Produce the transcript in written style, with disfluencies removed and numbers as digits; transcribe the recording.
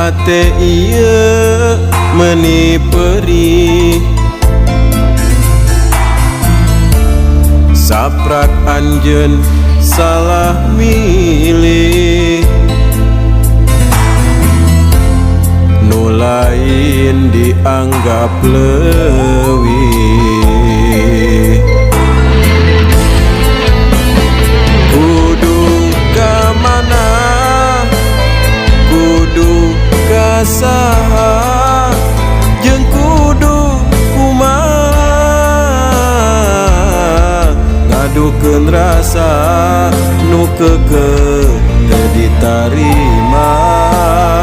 Hate ieu meuni perih. Saprak anjeun salah milih, nu lain dianggap leuwih. Kudu ka mana, kudu ka saha, jeung kudu kumaha ngadukeun rasa nu keukeuh teu ditarima.